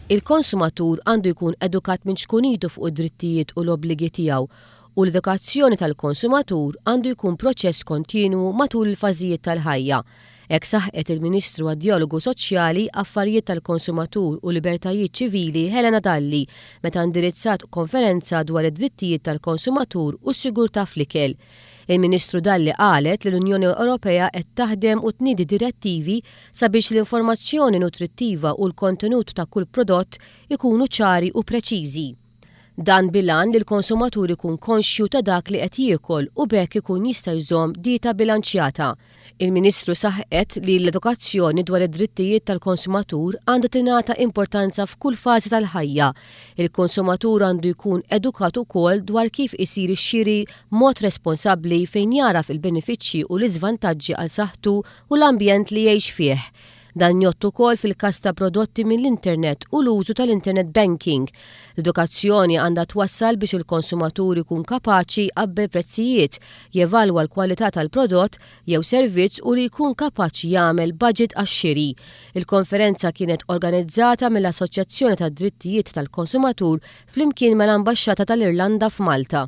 Il-konsumatur għandu jkun edukat minn ċkunitu fuq id-drittijiet u l-obbligi tiegħu u l-edukazzjoni tal-konsumatur għandu jkun proċess kontinwu matul il-fażijiet tal-ħajja. Hekk saħqet il-Ministru għad-Djalogu Soċjali, Affarijiet tal-Konsumatur u Libertajiet Ċivili Helena Dalli meta indirizzat konferenza dwar id-drittijiet tal-konsumatur u s-sigurtà fl-ikel. Il-Ministru Dalli qalet li l-Unjoni Ewropea qed taħdem u tniedi direttivi sabiex l-informazzjoni nutrittiva u l-kontenut ta' kull prodott ikunu ċari u preċiżi. Dan bil-għan li l-konsumatur ikun konxju ta' dak li qed jiekol u b'hekk ikun jista' jżomm dieta bilanċjata. Il-Ministru saħqet li l-edukazzjoni dwar id-drittijiet tal-konsumatur għandha tingħata importanza f'kull fażi tal-ħajja. Il-konsumatur għandu jkun edukat ukoll dwar kif isir ix-xiri b'mod responsabbli fejn jagħraf il-benefiċċji u l-iżvantaġġi għal saħħtu u l-ambjent li jgħix fih. Dan jgħodd ukoll fil-każ ta' prodotti mill-internet u l-użu tal-internet banking. L-edukazzjoni għandha twassal biex il-konsumatur ikun kapaċi jqabbel prezzijiet, jevalwa l-kwalità tal-prodott jew servizz u li jkun kapaċi jagħmel budget għax-xiri. Il-konferenza kienet organizzata mill-Assoċjazzjoni tad-Drittijiet tal-Konsumatur flimkien mal-Ambaxxata tal-Irlanda f'Malta.